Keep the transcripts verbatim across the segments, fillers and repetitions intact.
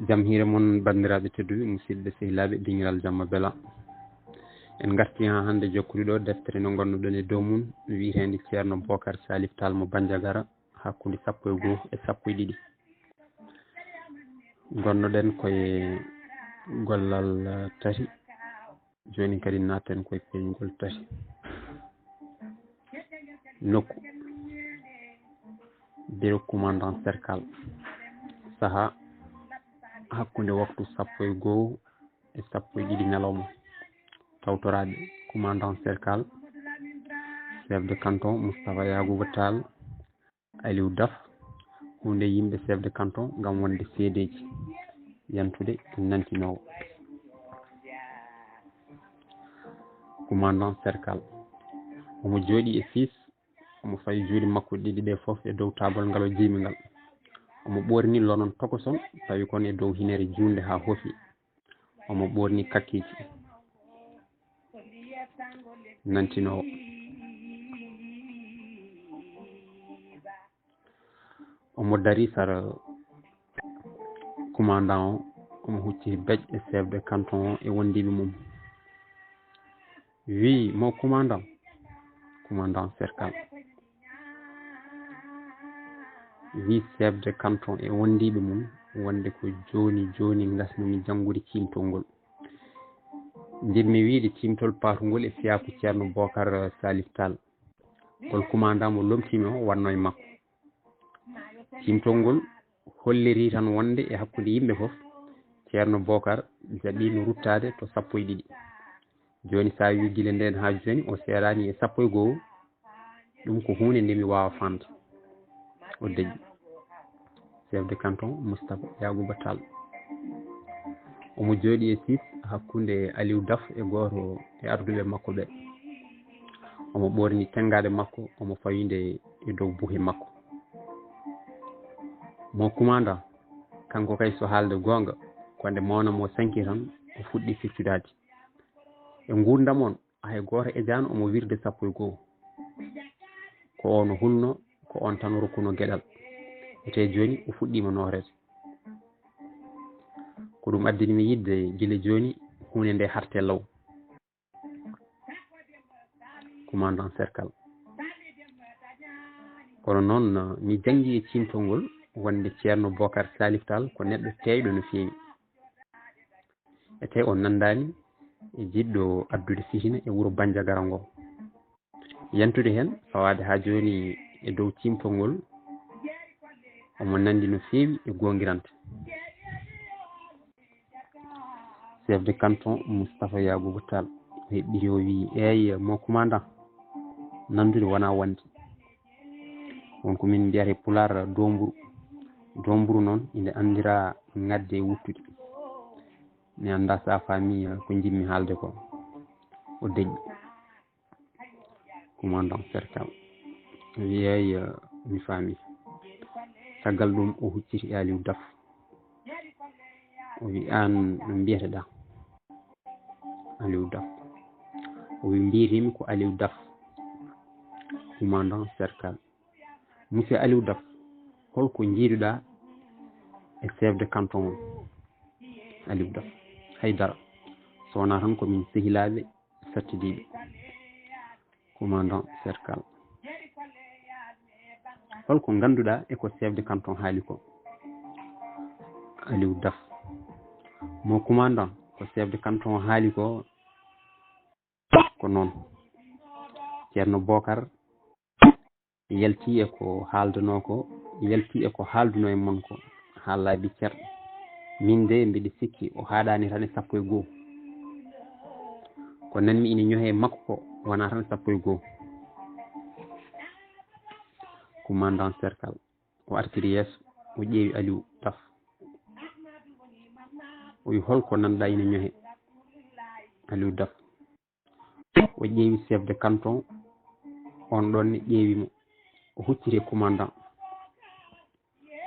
Jam hiire mon, banndiraaɓe tedduɓe, musidɓe, sehilaaɓe, dingiral jamma bela. En ngarti haa hannde jokkude ɗo deftere nde ngonnoɗon e dow mum, wiyeteende Ceerno Bookar Salif Taal mo Banjagara, hakkunde sappo e goo e sappo e ɗiɗi. Ngonnoɗen koye gollal, eh, tati. Jooni kadi naatten koye peeñgol tati. Nokku, bureau commandant cercal. Saha, hakkunde waktu sappo e goo e sappo e ɗiɗi ñalawma. Tawtoraaɓe, commandant cercal, chef de canton Moustapha Yacouba Tall, Aliou Daf, huunde yimɓe chef de canton ngam wonde seedeeji, yantude nantinoowo. Commandant cercal. Omo jooɗii e siis, omo fawi juuɗe makko ɗiɗi ɗe fof e dow taabol ngal o jiimi ngal. Omo ɓoorni lonon tokoson, tawi kon e dow hinere juunde haa hoofi. Omo ɓoorni kakkeeji. Nantinoowo. Omo darii sara commandant o, omo hucciti bec e chef de canton o e wondiiɓe mum. Wii mo commandant, commandant cercal. Wii chef de canton e wondiiɓe mum wonde ko jooni jooni ngasnumi janngude ciimtol ngol. Njiɗmi wiide ciimtol paatungol e fiyaaku Ceerno Bookar Salif Taal. Ngol commandant mo lomtiimi o wannoo e makko. Ciimtol ngol hollirii tan wonde e hakkunde yimɓe fof, Ceerno Bookar jaɓiino ruttaade to sappo e ɗiɗi. Jooni, so a wii gila ndeen haa jooni, o seeraani e sappo e goo, ɗum ko huunde nde mi waawa faamde. O deƴƴi. Chef de canton Moustapha Yacouba Tall. Omo jooɗii e siis hakkunde Aliou Daf e gooto e arduɓe makko ɓe. Omo ɓoorni tenngaade makko, omo fawi nde e dow buhe makko. Mo commandant, kanko kay, so haalde goonga, ko nde mawna mo sanki tan o fuɗɗi firtudaade. E nguurndam on, hay gooto ejaano omo wirde sappo e goo. Ko on o hulno, ko on tan o rokkuno geɗal. Ete jooni o fuɗɗiima nooreede. Ko ɗum addani mi yiɗde gila jooni huunde nde harte law. Commandant cercal. Kono noon, mi janngi e ciimtol ngol wonde Ceerno Bookar Salif Taal ko neɗɗo teeyɗo no feewi. Ete o nanndaani e jiɗɗo addude fitina e wuro Banjagara ngo. Yantude heen, fawaade haa jooni e dow ciimtol ngol, omo nanndi no feewi e goongirante. Chef de canton Moustapha Yacouba Tall o heɓɓiti, o wii, "Eey, mo commandant, nanndude wonaa wonde. Won ko min mbiyata e Pulaar doomburu. Doomburu noon ine anndiraa ŋadde e wuttude. Mi anndaa so a faamii ko njiɗmi haalde ko." O deƴƴi. Commandant cercal. O wii, "Eey, mi faamii." Caggal ɗum o hucciti e Aliou Daf. O wii, "Aan no mbiyeteɗaa?" Aliou Daf. O wii, "Mbiyetee-mi ko Aliou Daf, commandant cercal." "Monsieur Aliou Daf, holko njiiduɗaa e chef de canton on?" Aliou Daf. "Hay dara, so wonaa tan ko min sehilaaɓe sattidiiɓe." Commandant cercal. "Holko ngannduɗaa e ko chef de canton haali ko?" Aliou Daf. "Mo commandant, ko chef de canton haali ko, ko noon. Ceerno Bookar yalti e ko haaldanoo ko, yalti e ko haalduno e mon ko, haa laabi cer. Min de, mbiɗa sikki o haaɗaani tan e sappo e goo. Ko nanmi ina ñohe makko ko wonaa tan sappo e goo." Commandant cercal o artiri yeeso, o ƴeewi Aliou Daf. O wii, "Holko nanɗaa ina ñohe?" Aliou Daf. O ƴeewi chef de canton, on ɗon ne ƴeewi mo. O hucciti e commandant.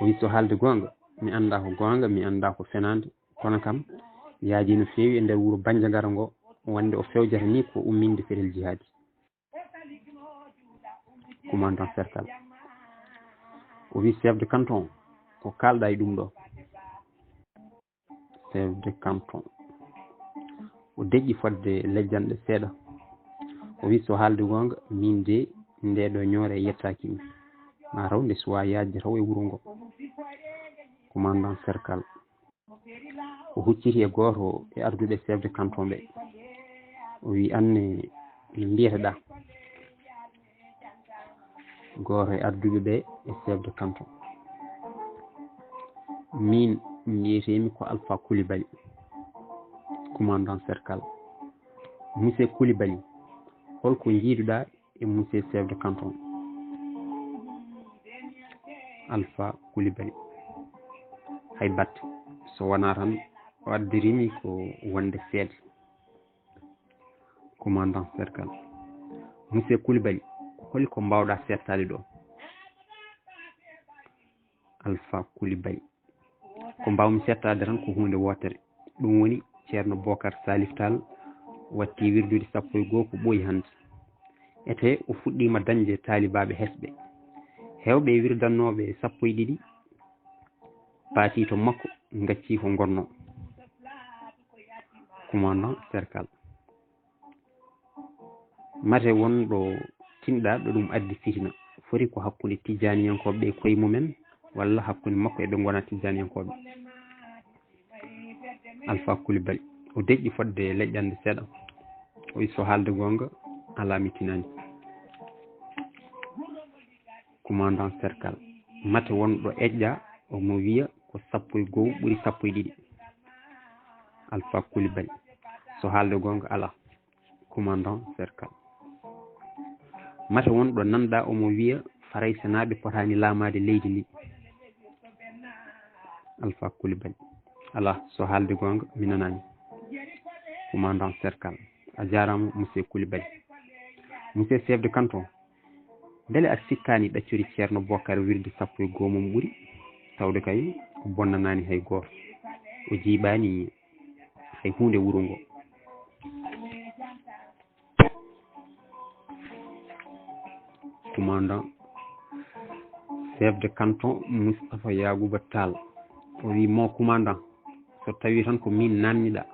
O wii, "So haalde goonga, mi anndaa ko goonga, mi anndaa ko fenaande. Kono kam, yaajii no feewi e nder wuro Banjagara ngo, wonde o fewjata ni ko umminde fetel jihaadi." Commandant cercal. O wii, "Chef de canton, ko kaalɗaa e ɗum ɗo?" Chef de canton. O deƴƴi fodde lejjanɗe seeɗa. O wi, so haalde goonga, min de nde ɗo ñoore yettaaki mi. Ma raw nde suwa yaajde taw e wuro ngo. Commandant cercal. O hucciti e gooto e arduɓe chef de canton ɓe. O wi, anne no mbiyeteɗa? Gooto e arduɓe ɓe e chef de canton. Min mbiyetemi ko Alpha Coulibaly, commandant cercal. Monsieur Coulibaly, holko njiiduɗa e monsieur chef de canton? Alpha Coulibaly, hay batte, so wona tan o addirimi ko wonde seede. Commandant cercal. Monsieur Coulibaly, holi ko mbawɗa settaade ɗo? Alpha Coulibaly. Ko mbawmi settaade tan ko huunde wootere. Ɗum woni Ceerno Bocar Salif Tall watti wirdude sappo e goo ko ɓooyi hannde. Ete o fuɗɗiima dañde taalibaaɓe hesɓe. Heewɓe e wirdannooɓe sappo e ɗiɗi paati to makko, ngacci ko ngonnoo. Commandant cercal. Mate won ɗo tinɗa ɗo ɗum addi fitina, foti ko hakkunde tijjaaniyankooɓe ɓe koye mumen, walla hakkunde makko e ɓe ngonaa tijjaaniyankooɓe? Alpha Coulibaly. O deƴƴi fodde leƴƴande seeɗa. O wi, so haalde goonga, alaa mi tinaani. Commandant cercal. Mate won ɗo eƴƴa, omo wiya ko sappo e goo ɓuri sappo e ɗiɗi. Alpha Coulibaly. So haalde goonga, alaa. Commandant cercal. Mate won ɗo nanɗa omo wiya Faraysenaaɓe potaani laamaade leydi ndi? Alpha Coulibaly. Alaa, so haalde goonga, mi nanaani. Commandant cercal. A jaaraama, monsieur Coulibaly. Monsieur chef de canton, mbele a sikkaani ɗaccudi Ceerno Bocar wirde sappo e goo mum ɓuri? Tawde kay o bonnanaani hay gooto. O jiiɓaani hay huunde wuro ngo. Commandant, chef de canton Moustapha Yacouba Tall. O wi, mo commandant, so tawi tan ko min nanniɗa,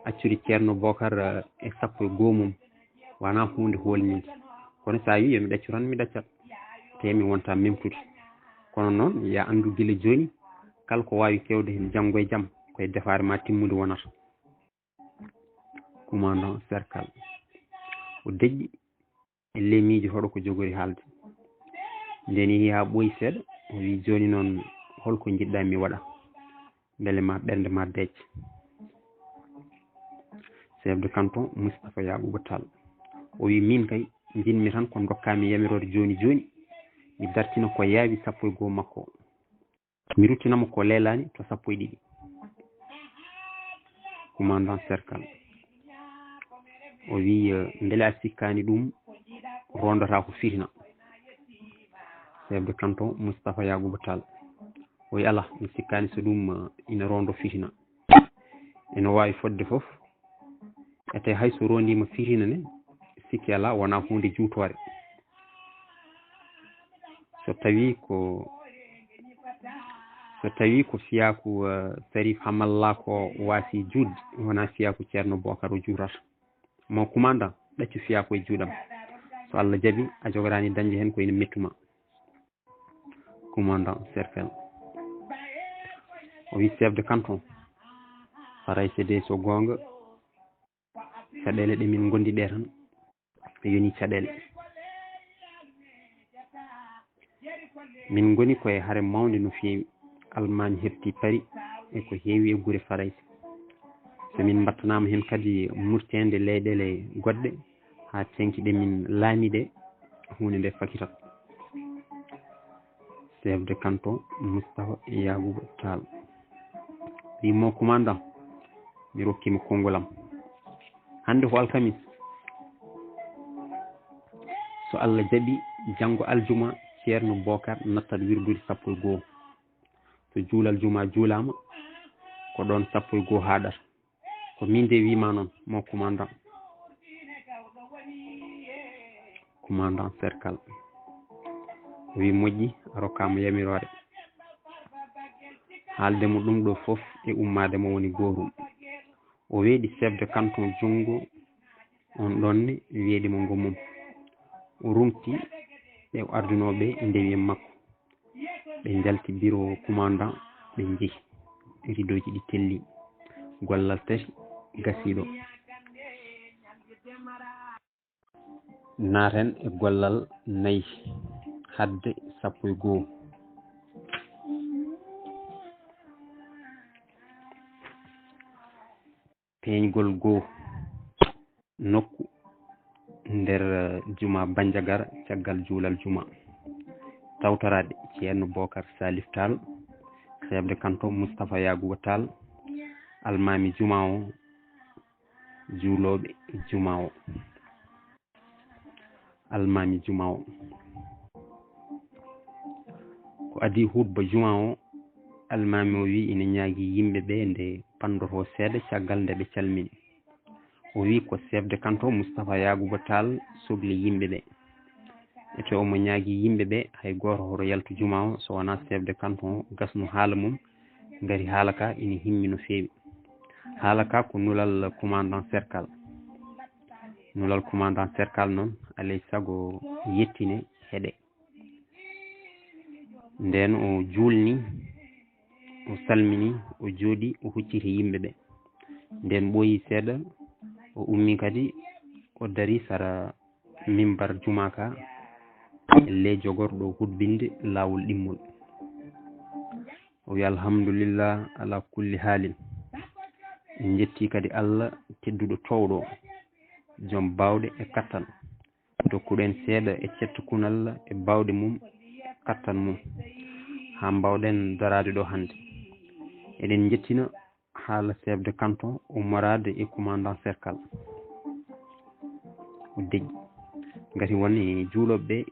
accudi Ceerno Bocar, eh, e sappo e goo mum, wona huunde hoolninde. Kono so a wi yo mi ɗaccu tan, mi ɗaccat. Te mi wonta memtude. Kono noon, ya anndu gila jooni, kala ko waawi kewde heen janngo e jam, ko e defaare ma timmude wonata. Commandant cercal. O deƴƴi e ley miijo hoɗo ko jogori haalde. Nden yehi haa ɓooyi seeɗa, o wi, jooni noon, holko njiɗɗa mi waɗa? Mbele ma ɓernde ma deec. Chef de canton Moustapha Yacouba Tall. O wi, min kay, njiɗmi tan ko ndokkaa mi yamiroore jooni jooni. Mi dartina ko yaawi sappo e goo makko. Mi ruttina mo ko leelaani to sappo e ɗiɗi. Commandant cercal. O wi, eh, mbele a sikkaani ɗum rondata ko fitina? Chef de canton Moustapha Yacouba Tall. O wi, alaa, mi sikkaani so ɗum, eh, ina rondo fitina. Ina waawi fodde fof. Ete hay so rondiima fitina ne, sikki alaa, wona huunde juutoore. So tawi ko, so tawi ko fiyaaku, eh, Sarif Hamalla ko waasi juutde, wona fiyaaku Ceerno Bocar o juutata. Mo commandant, ɗaccu fiyaaku e juuɗam. So Allah jaɓi, a jogoraani dañde heen ko ina mettu ma. Commandant cercal. O wi, chef de canton, Farayse de, so goonga, caɗeele ɗe min ngondi ɗe tan, ɓe yoni caɗeele. Min ngoni koye hare mawnde no feewi. Allemagne heɓti Paris e ko heewi e gure Farayse. So min mbattanaama heen kadi murteende leyɗeele goɗɗe, haa teŋti ɗe min laami ɗe, huunde nde fakitat. Chef de canton Moustapha Yacouba Tall. Wi, mo commandant, mi rokkima konngol am. Hannde ko alkamis. So Allah jaɓi, janngo aljuma, Ceerno Bocar nattat wirdude sappo e goo. So juulal juma juulaama, ko ɗoon sappo e goo haaɗata. Ko min de wiima noon, mo commandant. Commandant cercal. O wi, moƴƴi, a rokkaama yamiroore. Haalde mo ɗum ɗo fof e ummaade mo woni gootum. O weeɗi chef de canton junngo, on ɗon ne weeɗi mo ngo mum. O rumti ɓe o ardunooɓe ndewi e makko. Ɓe njalti biro commandant, ɓe njehi. Ridooji ɗi telli. Gollal tati gasiiɗo. Naaten e gollal nayi, hadde sappo e goo. Peeñgol goo, nokku nder, eh, juma Banjagara caggal juulal juma. Tawtoraade Ceerno Bookar Salif Taal, chef de canton Moustapha Yaguba Taal, almaami juma o, juulooɓe juma o. Almaami juma o. Ko adii hutba juma o, almaami o wi ina ñaagii yimɓe ɓe nde panndotoo seeɗa caggal nde ɓe calmini. O wi ko chef de canton Moustapha Yaguba Taal sokli yimɓe ɓe. E to omo ñaagii yimɓe ɓe, hay gooto hoto yaltu juma o so wonaa chef de canton o gasnu haala mum, ngati haala ka ina himmi no feewi. Haala ka ko nulal commandant cercal. Nulal commandant cercal noon, alay sago yettine heɗe. Nden o juulni, o salmini, o jooɗi, o hucciti yimɓe ɓe. Nden ɓooyi seeɗa, o ummi kadi, o dari sara mimbar juma ka, le jogorɗo hutbinde laawol ɗimmol. O wi, "Alhamdulillah ala kulli haalin." En njetti kadi Allah tedduɗo toowɗo, joom baawɗe e kattan. Dokkuɗen seeɗa e cettukunal e baawɗe mum, kattan mum, haa mbaawɗen daraade ɗo hannde. Eɗen njettina haala chef de canton ummoraade e commandant cercal. O deƴƴi. Ngati won e juulooɓe ɓe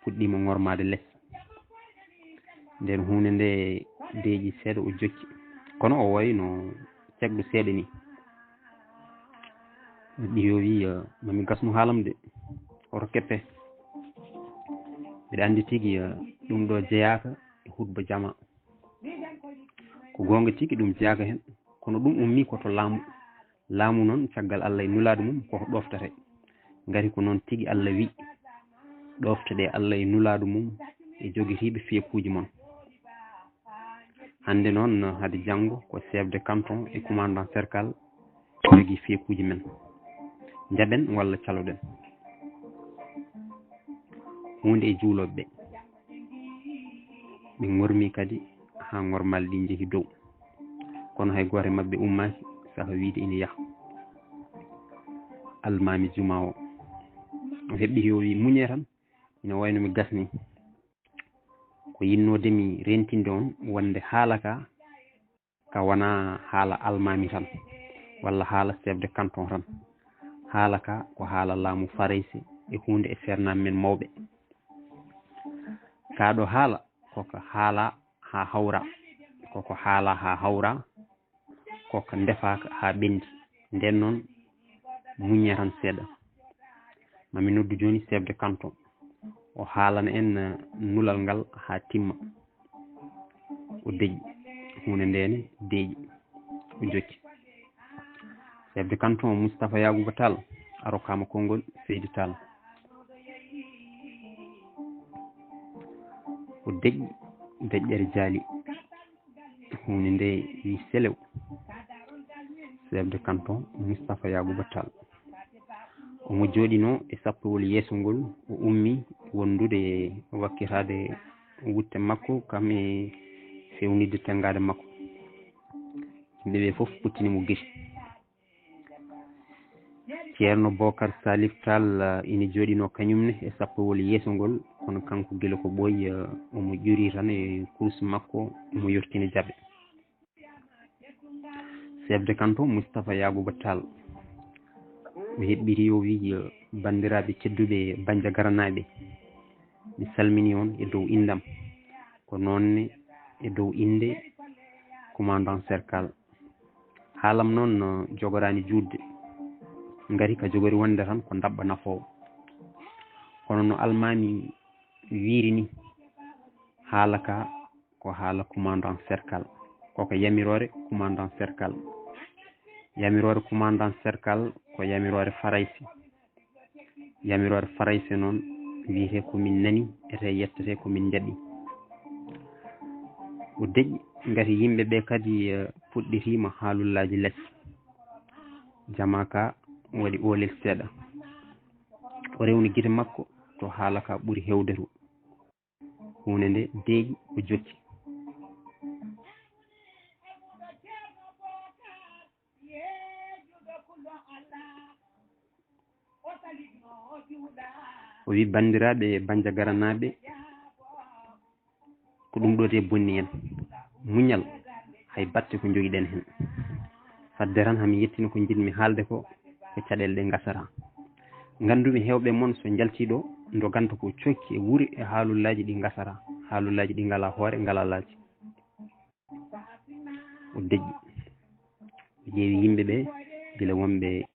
puɗɗiima ŋormaade les. Nden huunde nde deeƴi seeɗa, o jokki. Kono o wayi no cagɗo seeɗa ni. Ɗi yo wi, eh, mami gasnu haalam de. Oto keppe. Mbiɗa anndi tigi, eh, ɗum ɗo jeyaaka e hutba jama. Ko goonga tigi ɗum jeyaaka heen. Kono ɗum ummi ko to laamu. Laamu noon, caggal Allah e nulaaɗo mum, koko ɗoftata. Ngati ko noon tigi Allah wi, "Ɗoftoɗe Allah e nulaaɗo mum e jogitiiɓe feekuuji mon." Hannde noon, hade janngo, ko chef de canton e commandant cercal jogii feekuuji men. Njaɓen walla caloɗen. Huunde e juulooɓe ɓe. Ɓe ŋormi kadi haa ŋormal ɗi njehi dow. Kono hay gooto e maɓɓe ummaaki saka wiide ina yaha. Almaami juma o, o heɓɓiti, o wi, "Muñee tan, ina wayno mi gasni. Ko yinnooɗe mi rentinde on wonde haala ka, ka wonaa haala almaami tan, walla haala chef de canton tan. Haala ka ko haala laamu Farayse e huunde e seernaaɓe men mawɓe. Kaa ɗo haala, koko haala haa hawra, koko haala haa hawra, koko ndefaaka haa ɓenndi. Nden noon, muññee tan seeɗa. Mami noddu jooni chef de canton, o haalana en, eh, nulal ngal haa timma." O deƴƴi. Huunde ndee ne deeƴi. O jokki. Chef de canton Moustapha Yaguba Tall, a rokkaama konngol, seydi Tall. O deƴƴi, deƴƴere jaali. Huunde nde wi selew. Chef de canton Moustapha Yaguba Tall. Omo jooɗinoo e sappowol yeeso ngol, o ummi wondude e wakkitaade wutte makko, kam e fewnitde tenngaade makko. Yimɓe ɓe fof puttini mo giri. Ceerno Bookar Salif Tall, ah, ina jooɗinoo kañum ne e sappowol yeeso ngol, kono kanko gila ko ɓooyi, ah, omo ƴuri tan e kurus makko, omo yurtini jaɓe. Chef de canton Moustapha Yaguba Tall, mi heɓɓiti o wi, ah, "Banndiraaɓe tedduɓe Banjagaranaaɓe, mi salmini on e dow inndam, ko noon ne e dow innde commandant cercal. Haalam noon no jogoraani juutde, ngati ka jogori wonde tan ko ndaɓɓa nafoowo. Kono no almaami wiiri ni, haala ka ko haala commandant cercal. Koko yamiroore commandant cercal. Yamiroore commandant cercal ko yamiroore Farayse. Yamiroore Farayse noon wiyetee ko min nani, ete yettetee ko min njaɓi. O deƴƴi ngati yimɓe ɓe kadi eh, puɗɗitiima haalullaaji lacci. Jama ka waɗi oolel seeɗa. O rewni gite makko to haala ka ɓuri heewde to. Huunde nde deeƴi o jokki. O wi banndiraaɓe banjagaranaaɓe, ko ɗum ɗo de bonni en. Muñal, hay batte ko njogiɗen heen. Fadde tan hami yettina ko njiɗmi haalde ko, ko caɗeele ɗe ngasata. Nganndumi heewɓe mon so njaltii ɗo, ndoganta ko cokki e wuri e haalullaaji ɗi ngasata, haalullaaji ɗi ngalaa hoore, ngalaa laaci. O deƴƴi. O ƴeewi yimɓe ɓe, gila wonɓe.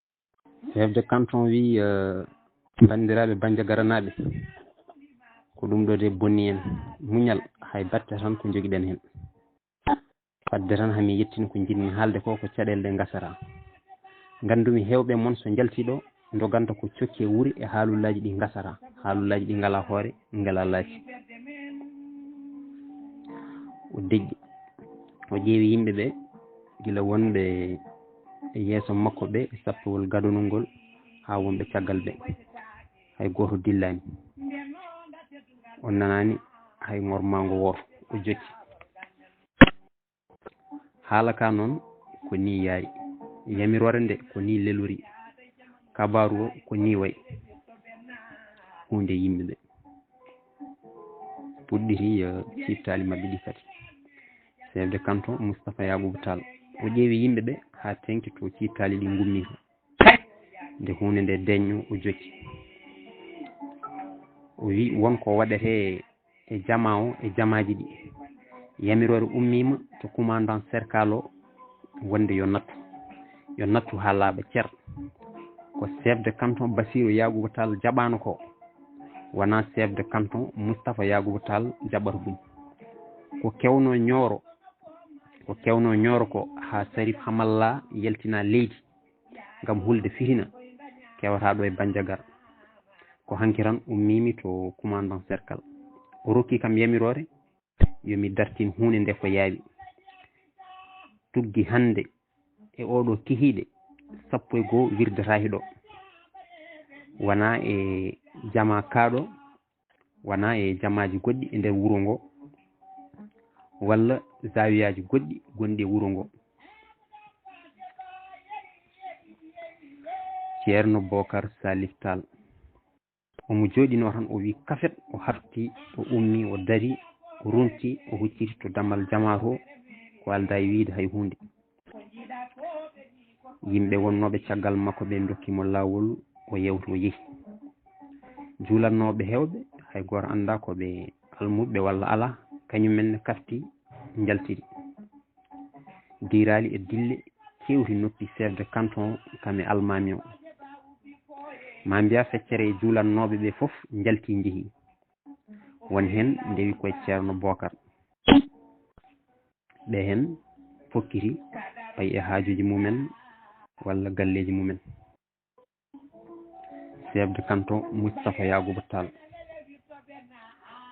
Chef de canton wi, eh, banndiraaɓe banjagaranaaɓe, ko ɗum ɗo de bonni en. Muñal, hay batte tan ko njogiɗen heen. Fadde tan hami yettina ko njiɗmi haalde ko, ko caɗeele ɗe ngasata. Nganndumi heewɓe mon so njaltii ɗo, ndoganta ko cokki e wuri e haalullaaji ɗi ngasata, haalullaaji ɗi ngalaa hoore, ngalaa laaci. O deƴƴi. O ƴeewi yimɓe ɓe, gila wonɓe e yeeso makko ɓe, e sappewol gadonol ngol, haa wonɓe caggal ɓe. Hay gooto dillaani. O nanaani hay ŋormaango wooto. O jokki. Haala ka noon ko nii yaari. Yamiroore nde ko nii lelori. Kabaaru o ko nii wayi. Huunde yimɓe ɓe puɗɗiti, eh, ciittaali maɓɓe ɗi kadi. Chef de canton Moustapha Yacouba Tall. O ƴeewi yimɓe ɓe haa teŋti to ciittaali ɗi ngummi to. Nde huunde nde deeƴno, o jokki. O wi won ko waɗetee e jama o e jamaaji ɗi. Yamiroore ummiima to commandant cercal o wonde yo nattu. Yo nattu haa laaɓa cer. Ko chef de canton Bassirou Yacouba Tall jaɓaano ko. Wonaa chef de canton Moustapha Yacouba Tall jaɓata ɗum. Ko keewno Nioro, ko keewno Nioro ko haa Sarif Hamalla yaltina leydi ngam hulde fitina kewata ɗo e Bandiagara. Ko hanki tan ummiimi to commandant cercal. O rokki kam yamiroore yo mi dartin huunde nde ko yaawi. Tuggi hannde e oɗo kihiiɗe sappo e goo wirdataa e ɗo. Wonaa e jama kaaɗo, wonaa e jamaaji goɗɗi e nder wuro ngo, walla zawiyaaji goɗɗi gonɗi e wuro ngo. Ceerno Bookar Salif Taal. Omo jooɗinoo tan, o wi kafet, o hafti, o ummi, o dari, o runti, o hucciti to damal jama to, ko aldaa e wiyde hay huunde. Yimɓe wonnooɓe caggal makko ɓe ndokki mo laawol, o yawti, o yehi. Juulannooɓe heewɓe, hay gooto anndaa ko ɓe almuɓɓe walla alaa, kañum en ne kafti, njaltiri. Diiraali e dille keewti noppi chef de canton kam e almaami o. Maa mbiyaa feccere e juulannooɓe ɓe fof njalti njehi. Won heen ndewi koye Ceerno Bookar. Ɓe heen pokkiti pay e haajuuji mumen walla galleeji mumen. Chef de canton Moustapha Yacouba Tall.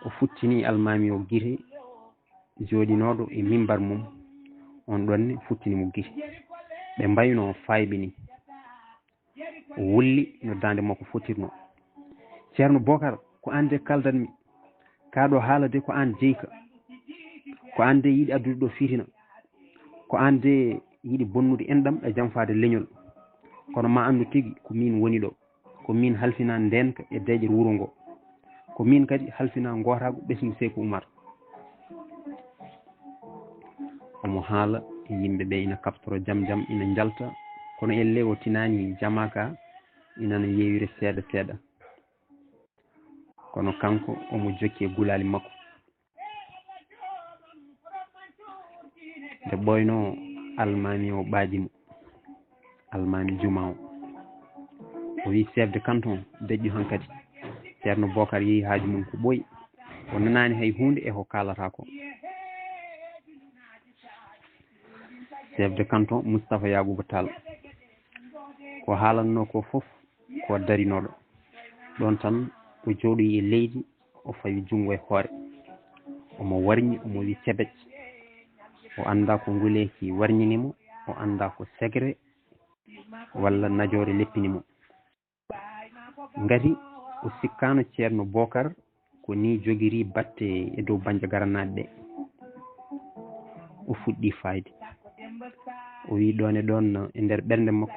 O futtini almaami o gite, jooɗinooɗo e mimbar mum. On ɗonne futtini mo gite. Ɓe mbayno fayɓe ni. O wulli no daande makko fotirnoo. Ceerno Bookar, ko aan de kaldanmi. Kaa ɗo haala de ko aan jeyka. Ko aan de yiɗi addude ɗo fitina. Ko aan de yiɗi bonnude enɗam e janfaade leñol. Kono ma anndu tigi ko miin woni ɗo. Ko miin halfinaa ndeenka e deeƴere wuro ngo. Ko miin kadi halfinaa ngootaagu ɓesngu Seyku Umar. Omo haala, yimɓe ɓe ina kaɓtoro jam jam, ina njalta, kono ellee o tinaani jama ka, ina no yeewiri seeɗa seeɗa. Kono kanko omo jokki e gulaali makko. Nde ɓooynoo, almaami o ɓaadi mo, almaami juma o. O wi chef de canton, deƴƴu hankadi. Ceerno Bookar yehi haaju mum ko ɓooyi. O nanaani hay huunde e ko kaalata ko. Chef de canton Moustapha Yacouba Tall, ko haalanno ko fof ko darinooɗo. Ɗoon tan o jooɗoyi e leydi, o fawi junngo e hoore. Omo warñi, omo wi cebec. O anndaa ko nguleeki warñini mo, o anndaa ko segre walla najoore leppini mo. Ngati o sikkaano Ceerno Bookar ko nii jogiri batte e dow Banjagarnaaɓe ɓe. O fuɗɗi faayde. O wi ɗoon e ɗoon e nder ɓernde makko,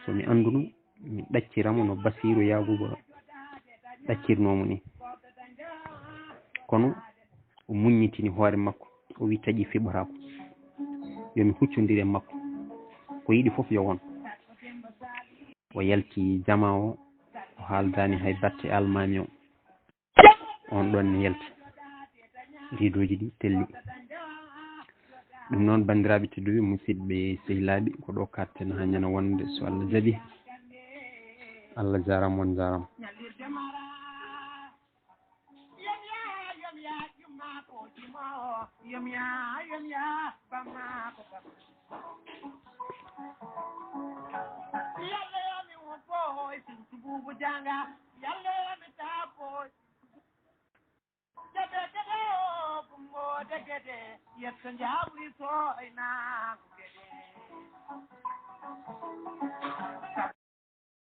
so mi annduno, mi ɗaccira mo no Basiiru Yacouba ɗaccirnoo mo nii. Kono o muññitini hoore makko, o wi taƴi fiɓotaako. Yo mi huccondir e makko. Ko yiɗi fof yo won. O yalti jama o, o haaldaani hay batte almaami o. Oon ɗoon ne yalti. Riidooji ɗi telli. Ɗum noon, banndiraaɓe tedduɓe, musidɓe, sehilaaɓe, ko ɗo katten haa ñande wonde, so Allah jaɓi. Allah jaaraama, on njaaraama.